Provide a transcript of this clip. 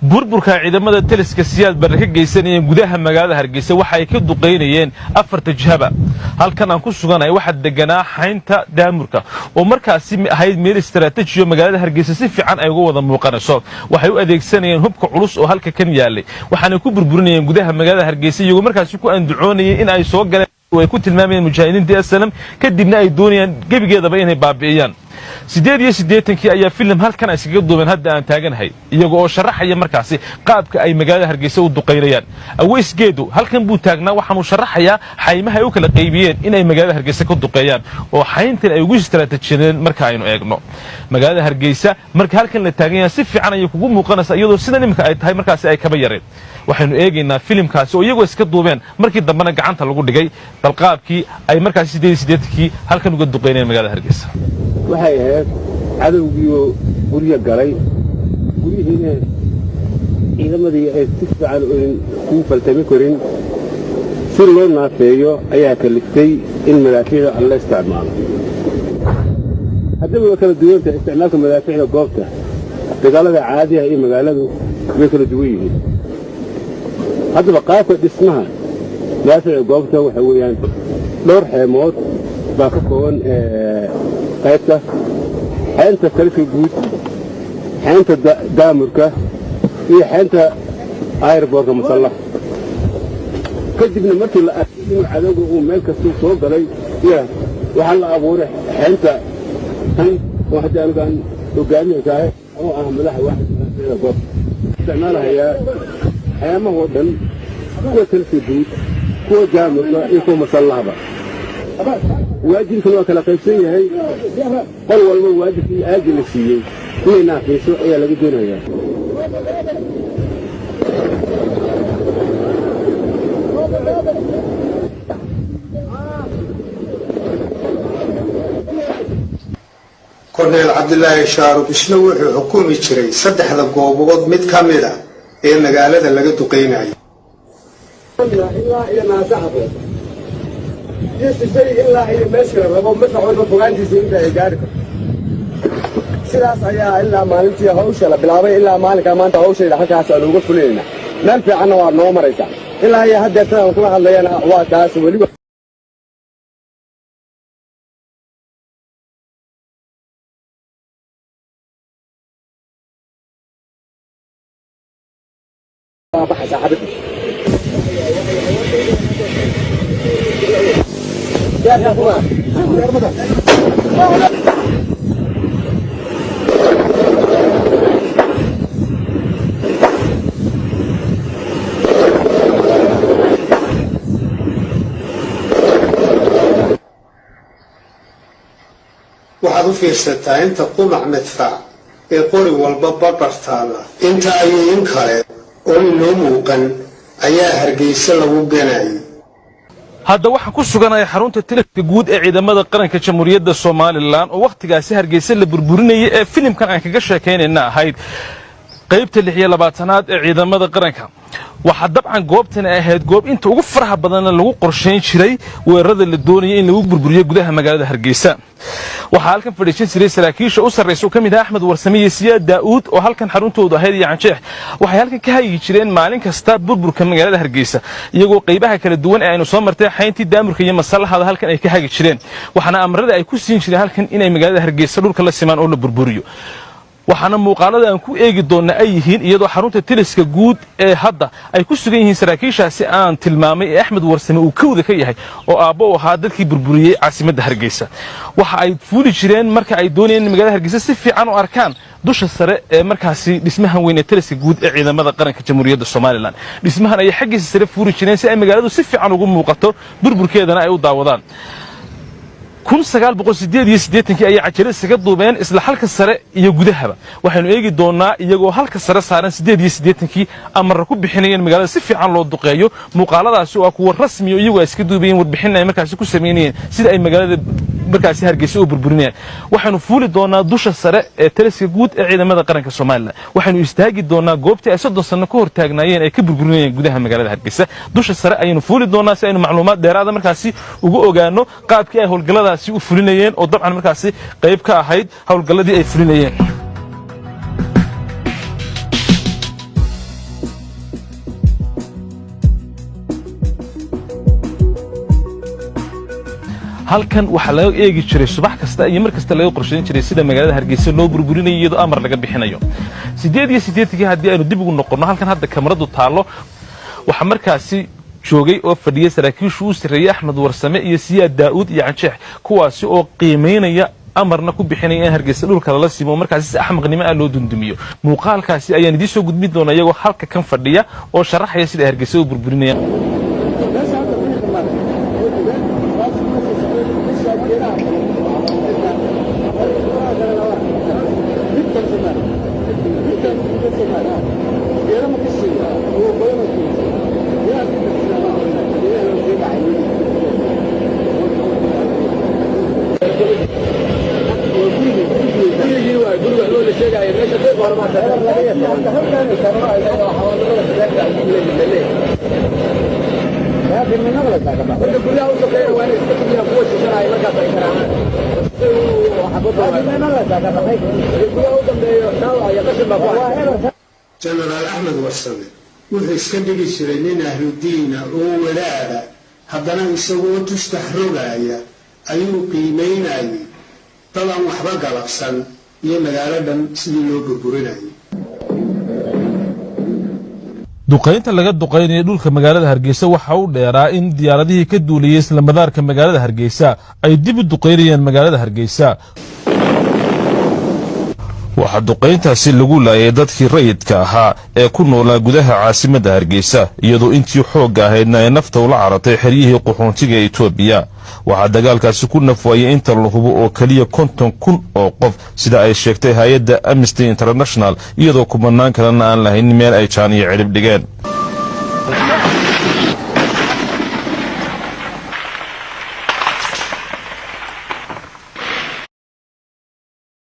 Burburka ciidamada taliska Siyaad Barre ka geysanayeen gudaha magaalada Hargeysa, waxa ay ka duqaynayeen afarta jihaba. Halkan aan ku suganahay waxaa deganaa xaynta Daamurka, oo markaasi ahayd meel istaraatiijiyo magaalada Hargeysa si fiican ay uga wada muuqanayso. Waxay u adeegsanayeen hubka culus oo halka kan yaalay, waxaanay ku burburinayeen gudaha magaalada Hargeysa, iyagoo markaasi ku andacoonayay in ay soo galeen oo ay ku tilmaamayeen mujaahidiinta SNM, kadibna ay doonayaan gebigeedaba inay baabi'iyaan. 88-kii ayaa filim halkan ay iskaga duubeen hadda aan taaganahay, iyaga oo sharaxaya markaasi qaabka ay magaalada Hargeysa u duqaynayaan. Aweys Geedu halkan buu taagnaa. Waxaanuu sharaxayaa xaymaha ay u kala qaybiyeen inay magaalada Hargeysa ka duqeeyaan, oo xayntan ay ugu istaraatiijiyadeen. Marka aynu eegno magaalada Hargeysa, marka halkan la taagan yahay, si fiican ayay kugu muuqanaysaa, iyadoo sidan iminka ay tahay markaasi ay kaba yareen. Waxaynu eegaynaa filimkaasi oo iyagoo iska duubeen, markii dambena gacanta lagu dhigay, balqaabkii ay markaasi 88-kii halkan uga duqaynayeen magaalada Hargeysa. Waxay ahayd cadowgiioo guryo galay, guryihiina ciidamadii ay si fiican kuu faltami karin. Si loo naafeeyo ayaa kaliftay in madaafiicda aan la isticmaalo. Haddaba way kala duwan tahay isticmaalka madaafiicda goobta dagaalada caadiha iyo magaaladu, way kala duwan yihiin. Haddaba qaabka dhismaha madaafiicda goobta waxa weeyaan dhowr xeemood baa ka kooban qaybta: xeynta taliska guud, xeynta Daamurka iyo xeynta airport-ka Masallaha. Kadibna markii la arkay inuu cadowga uu meel kastuu soo galay, ya waxaa la abuuray xeynta tan oo hadda anigu aan hogaamiye kahay oo ah madaxa waaxda goobta. Isticmaalahayaa xeemahoo dhan, kuwa taliska guud, kuwa Daamurka iyo kuwa Masallahaba. Waajibkan waa kala qaybsan yahay. Qol walba waajibkii aagi la siiyey inay naafayso ayaa laga doonayaa. Korneel Cabdilaahi Shaarub isna wuxuu xukumi jiray saddexda goobood mid ka mid a ee magaalada laga duqaynayay. Ilaa iyo Naasaxabo iyo Shishay, ilaa iyo meeshii la rabo, madfac walba fogaantiisa inta ay gaari karto. Sidaas ayaa ilaa maalintii hawsha la bilaabay ilaa maalinkaa maanta hawshayda halkaas aan uga fulinaynaa. Meel fiicanna waad noo maraysaa. Ilaa iyo haddeertan aan kula hadlayana waa taas weliba. Waa baxaysaa xabadii. Waxaad u fiirsataa inta qumac madfac ee qori walba barbar taalla. Inta ayay in kale oo inoo muuqan ayaa Hargeysa lagu ganayay. Hadda waxaan ku suganahay xarunta taliska guud ee ciidamada qaranka Jamhuuriyadda Somaliland, oo wakhtigaasi Hargeysa la burburinayay ee filimkan aan kaga sheekaynayna ahayd qaybta 26-aad ee ciidamada qaranka. Waxaa dabcan goobtani ahayd goob inta ugu faraha badanna lagu qorshayn jiray weerarada la doonayay in lagu burburiyo gudaha magaalada Hargeysa. Waxaa halkan fadhiisan jiray saraakiisha u sarraysa oo ka mid ah Axmed Warsame iyo Siyaad Daa'uud, oo halkan xaruntoodu ahayd iyo Canjeex. Waxay halkan ka hagi jireen maalin kasta burburka magaalada Hargeysa, iyagoo qaybaha kala duwan ee aynu soo martay, xayntii Daamurka iyo Masallahada, halkan ay ka hagi jireen. Waxaana amrada ay ku siin jireen halkan inay magaalada Hargeysa dhulka la simaan oo la burburiyo. Waxaana muuqaalada aan ku eegi doonna ay yihiin iyadoo xarunta taliska guud ee hadda ay ku sugan yihiin saraakiishaasi aan tilmaamay ee Axmed Warsame uu kowda ka yahay, oo aabbo u ahaa dadkii burburiyey caasimadda Hargeysa. Waxa ay fuuli jireen marka ay doonayeen in magaalada Hargeysa si fiican u arkaan dusha sare ee markaasi dhismahan weyn ee taliska guud ee ciidamada qaranka Jamhuuriyadda Somaliland. Dhismahan ayay xaggiisa sare fuuli jireen si ay magaaladu si fiican ugu muuqato, burburkeedana ay u daawadaan. 1988-kii ayay cajalo isaga duubeen isla halka sare iyo gudahaba. Waxaynu eegi doonnaa iyagoo halka sare saaran 88-kii amarra ku bixinayeen magaalada si fiican loo duqeeyo. Muuqaaladaasi oo ah kuwa rasmiyo iyagoo ay iska duubayeen, warbixin ay markaasi ku samaynayeen sida ay magaalada markaasi Hargeysa u burburinayaan. Waxaynu fuuli doonnaa dusha sare ee taliska guud ee ciidamada qaranka Somaliland. Waxaynu istaagi doonnaa goobtii ay 30 sanno ka hor taagnaayeen ay ka burburinayeen gudaha magaalada Hargeysa. Dusha sare ayaynu fuuli doonnaa si aynu macluumaad dheeraada markaasi ugu ogaano qaabkii ay howlgalladaasi u fulinayeen, oo dabcan markaasi qayb ka ahayd howlgalladii ay fulinayeen. Halkan waxaa laga eegi jiray subax kasta iyo mar kasta laga qorshayn jiray sida magaalada Hargeysa loo burburinayo, iyadoo amar laga bixinayo. 88-kii haddii aynu dib ugu noqonno, halkan hadda kamaradu taallo waxaa markaasi joogay oo fadhiyay saraakiishu u sarreeyey, Axmed Warsame iyo Siyaad Daa'uud iyo Canjeex, kuwaasi oo qiimaynaya, amarna ku bixinaya in Hargeysa dhulka lala simo, markaasi si axmaqnimo ah loo dundumiyo. Muuqaalkaasi ayaan idiin soo gudbin doonaa, iyagoo halka kan fadhiya oo sharaxaya sida ay Hargeysa u burburinayaan. Jenaraal Axmed Warsame wuxuu iska dhigi jiray nin ahludiina oo wadaada, haddana isagoo tusbax rogaaya ayuu qiimaynayay dad aan waxba galabsan iyo magaalo dhan sidii loo burburinayay. Duqaynta laga duqaynaya dhulka magaalada Hargeysa waxa u dheeraa in diyaaradihii ka duulayay isla madaarka magaalada Hargeysa ay dib u duqaynayeen magaalada Hargeysa. Waxaa duqayntaasi lagu laayay dadkii rayidka ahaa ee ku noolaa gudaha caasimadda Hargeysa, iyadoo intii xoogga ahaydna ay nafta ula caratay xeryihii qaxoontiga ee Etoobiya. Waxaa dagaalkaasi ku nafwaayay inta la hubo oo keliya 50,000 oo qof, sida ay sheegtay hay-adda Amnesty International, iyadoo kumanaan kalena aan lahayn meel ay jaan iyo cidhib dhigeen.